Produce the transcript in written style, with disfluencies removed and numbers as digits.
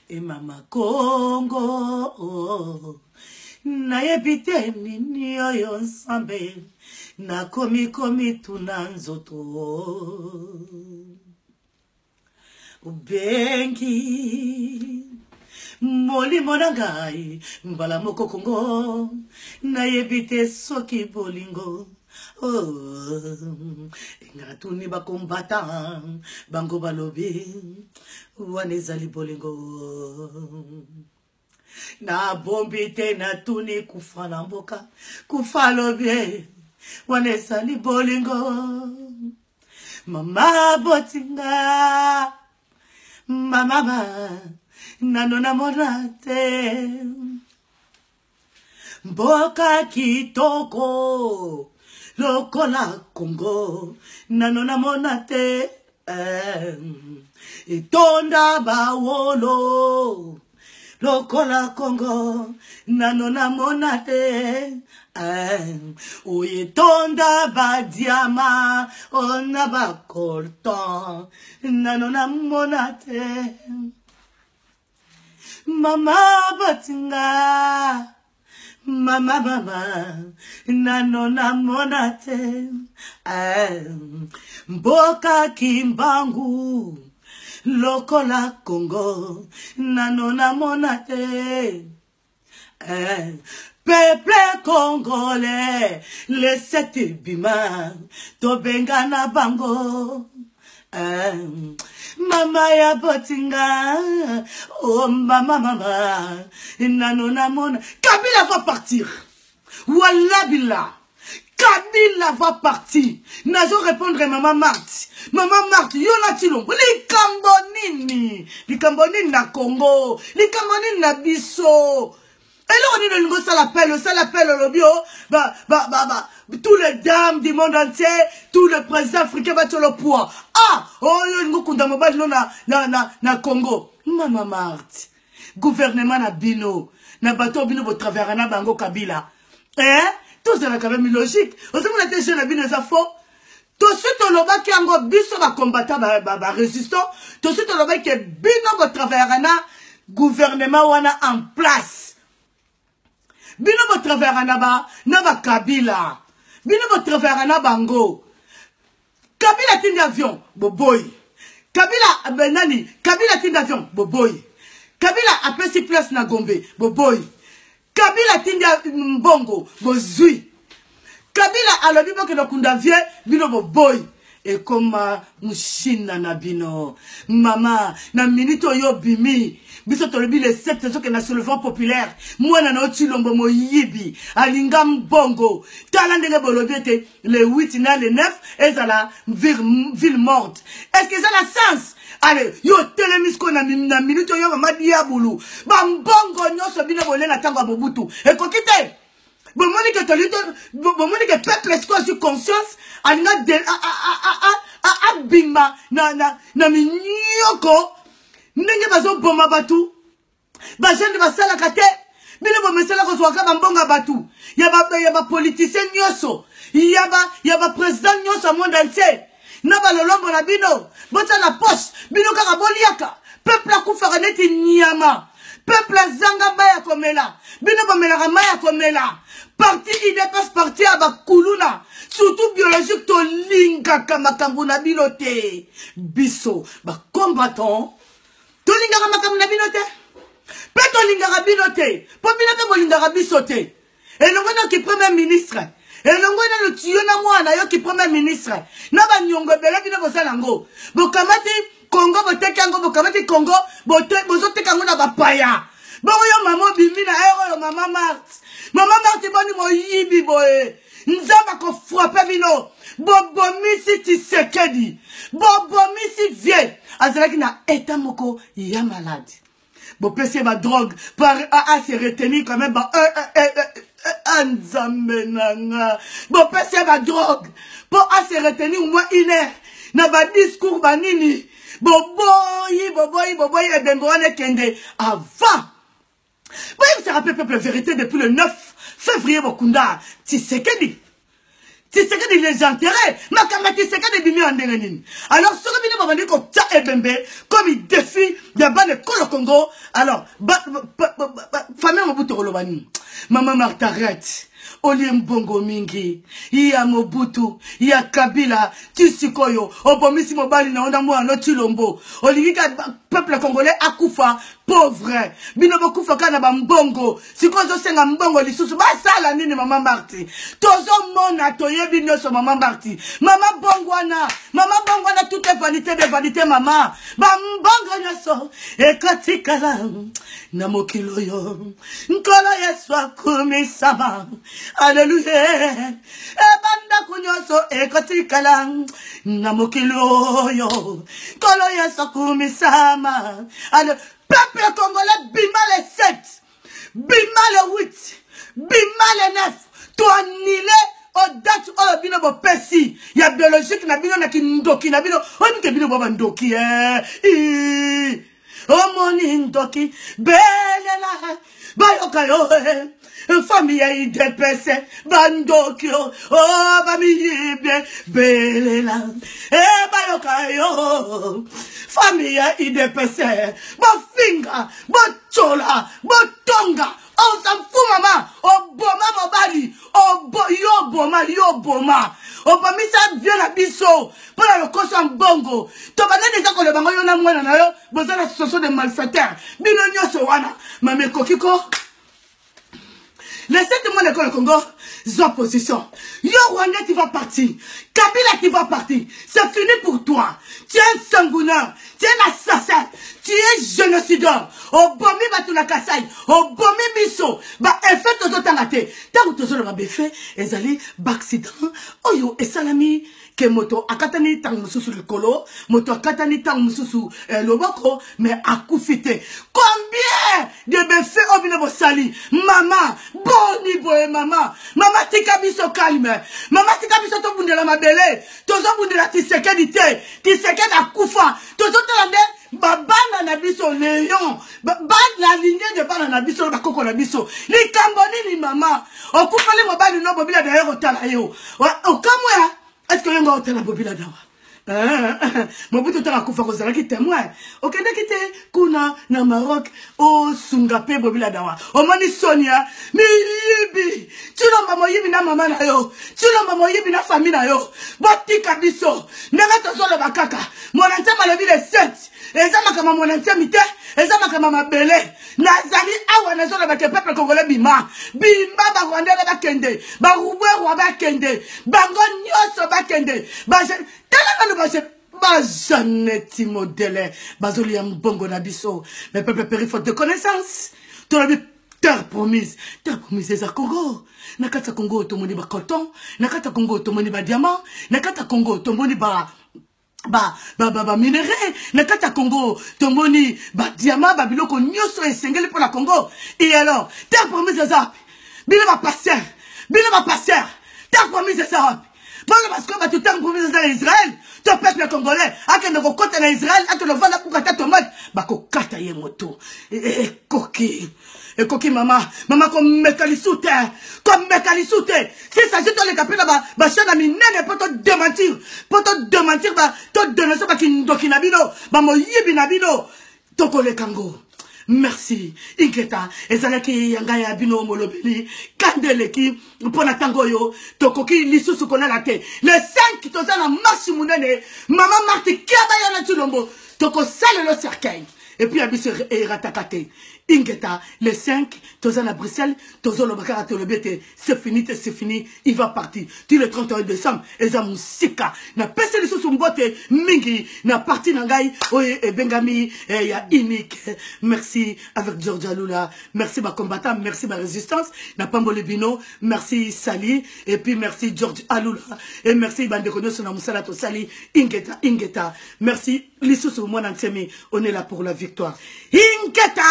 E mama Congo, nayebi te nini oyo nsambe nakomi komituna nzoto obengi molimo na ngai mbala moko kongo nayebi te soki bolingo oh, nga natuni bakombata bango balobi wana ezali bolingo nabombi te natuni kufa na mboka kufa alobi eh, wana ezali bolingo mama botinga mama ba nano namona te mboka kitoko lokola kongo nano namona te eh, etonda bawolo lokola kongo nano namona te eh, oyo etonda badiama ona bacoltan nano namona te Mama batinga mama mama nano namona te eh, mboka kimbangu lokola Congo nano namona te eh, peuple congolais le sept bima tobengana bango eh, mama ya botinga oh mama mama nano namona kabila va partir walla billah kabila va partir nazo répondre mama marthe mama marthe yo na tilombo likambo nini likambo nini na congo likambo nini na biso eloko nini olingi osala appel osala appel olobi o oh, ba, ba, ba, ba, tous les dames du monde entier tous les présidents africains batio le poids ah oyo oh, olingi okunda mobali no na, na, na, na congo mama marte gouvernement na bino na bato oyo bino botravera na bango kabila eh? tozala quand même logique ozomona te jeu na bino eza faux tosi tolobaki yango biso bacombattant barésistant ba, ba tosi tolobaki ke bino botravayaka na gouvernement wana en place bino botravayaka na ba na bakabila bino botravayaka na bango kabila atindi avion boboyi kabila eh, nani kabila atindi avion boboyi kabila apesi place na gombe boboyi Kabila atindi mbongo bozui. Kabila alobi bokende kunda vie bino boboyi. Ekoma mushina na bino. Mama, na minute oyo bimi. Biso tolobi le 7 tozokende na soulevant populaire. Mwana na yo Tshilombo moyibi alinga mbongo. Tala ndenge bolobi ete le 8 na le 9 ezala ville morte. Est-ce que eza na sens? Ale yo otelemi sikoyo na, na minute oyo mama diabulu bambongo nyonso bino bolie na ntango ya Mobutu ekoki te bomoni ke toli bomoni ke peuple sikoyo azwi conscience alinga abima na, na, na minyoko ndenge bazoboma bato bajeune basalaka te bino bomesala kozwaka bambongo ya bato ya bapoliticien nyonso ya baprésident nyonso ya monde entier na balolombo na bino botya na poche bino kaka boliaka peuple akufaka neti nyama peuple azanga mai ya komela bino bomelaka mai ya komela parti idps parti ya bakuluna surtout biologique tolingaka makambo na bino te biso bacombattant tolingaka makambo na bino te mpe tolingaka bino te mpo bino mpe bolingaka biso te elongo noki premier ministre elongo nano tiyo na mwana yo ki premier ministre na banyongo ebele bino boza nango bokamati kongo boteki yango bokamati kongo bozoteka yango na bapaya bongo yo mama obimi na ere oyo mama marte mama marte boni moyibi boye nzambe akofrape bino bobomisi tisekedi bobomisi vie azalaki na eta moko ya maladi bopesi ye badrogue par a se retenir quand même ba nzambe na nga bopesi ye badrogue mpo a se retenir au moins une heure na badiscours banini boboyi boboyi boboyi ebembe wana ekende avant boyebisaka mpe peuple vérité depuis le 9 février bokunda tisekedi tisekedi les enterré makambo ya tisekedi ebimi ya ndenge nini alors soki bino babandi kotia ebembe comme défi ya bana ekolo kongo. Congo. Alors, ba, ba, ba, ba, famille Mobutu koloba nini? Mama Martha, olie mbongo mingi ya Mobutu, ya Kabila, ti sikoyo obomisi mobali na yo na mwana no Tshilombo. Olingi ka peuple congolais akufa pauvre, bino bokufa kaka na bambongo. Sikoyo ozosenga mbongo lisusu, basala nini? Mama Marti, tozomona, toyebi nyonso. Mama Marti, mama bongwana, mama bongwana, tout est vanité de vanité. Mama, bambongo nyonso ekotikala na mokili oyo. Nkolo Yesu akumisama, aleluya. Ebandako nyonso ekotikala na mokili oyo. Nkolo Yesu akumisama. Ale peuple congolais, bima le 7, bima le 8, bima le 9, toanile o date oyo bino bopesi ya biologique na bino na kindoki na bino. Oyo mike bino bo bandoki, eh. Omoni ndoki, belela bayoka yo. Famille ya UDPS, bandoki o oh, bamiyibe, belela e bayoka yo. Famille ya UDPS, bofinga, botyola, botonga, on s'en fout. Mama, oboma mobali, yo oboma, yo oboma, obomisa vie na biso mpo na lokoso ya mbongo. Tobanda deja koloba ngo, yo na mwana na yo boza na soso de malfaiteur, bino nyonso wana. Mama, ekoki ko le 7 mois, l'école Congo zwa position. Yo Rwandais, tu vas partir. Kabila, tu vas partir, c'est fini pour toi. Tu es un sanguinaire, tu es un assassin, tu es génocideur. Obomi bato na Kasai, obomi biso. Baeffet tozotanga te. Ntango tozoloba befe, ezali baaccident oyo esalami ke moto akatani ntango mosusu likolo, moto akatani ntango mosusu loboko, mais akufi te. Combien de befe oyo bino bosali? Mama, boni boye? Mama, mama, tika biso calme. Mama, tika biso tobundela mabele. Tozobundela Tisekedi te, Tisekedi akufa. Tozotala nde babana na biso, leon na ligne de bana na biso na bakoko na biso. Likambo nini? Mama, okufali mobali no Bobila dayer, otala yo okamwea. Est ce que oyonga otala Bobila dawa? Mobutu ntango akufa, kozalaki témoin, okendaki te kuna na Maroc osunga mpe Bobila dawa. Omoni sonia miyibi, Tshilomba moyibi na mama na yo, Tshilomba moyibi na famille na yo. Botika biso ndenge tozoloba kaka. Mwana Nzambe alobi le 7, eza makambo mwana Nzambe te, eza makambo mabele. Nazali awa, nazoloba ke peuple congolais, bima, bima. Barwandais bakende, barubwerwa bakende, bango nyonso bakende. Tala nano bajaneti modele bazolia mbongo na biso. Mais peuple périt faute de connaissance. Tolobi terre promise, terre promise eza Congo. Na kati ya Congo tomoni bacoltan, na kati ya Congo tomoni badiamant, na kati ya Congo tomoni ba baminerai, na kati ya Congo tomoni badiamant, babiloko nyonso esengeli mpo na Congo. Et alors, terre promise eza wapi? Bino bapasteur, bino bapasteur, terre promise eza wapi? Mpona basikoyo bato, terre promise eza na Israel. To peuple congolais akende kokɔta na Israel, akende ovanda buka ta tomate, bakokata ye moto. Ekoki, ekoki. Mama, mama, komeka lisu te, komeka lisu te. Si s'agit toleka mpe na bachaîne ya minene mpo todémentir, mpo todémentir, todénonce bakindoki na bino, bamoyibi na bino, tokoleka ngo. Merci, ingeta. Ezalaki ya ngai ya bino molobeli kanda eleki mpo na ntango oyo tokoki lisusu kolala te. Le 5 toza na marche monene. Mama Marti, kiaba ya na Tshilombo, tokosalela cercueil et puis ya biso erataka te. Ingeta, le 5 toza na Bruxelles. Tozoloba kaka, tolobi ete c'est fini te, c'est fini, il va partir ti le 31 décembre. Eza mosika. Napesi lisusu mbote mingi na parti na ngai oyo ebengami ya unique. Merci avec Georgia Lula, merci bacombattant, merci barésistance, napamboli bino. Merci Sali et puis merci George Alula et merci bandeko nyonso na mosala tosali. Ingeta, ingeta. Merci lisusu mwana Nsemi, on est là pour la victoire. Ingeta.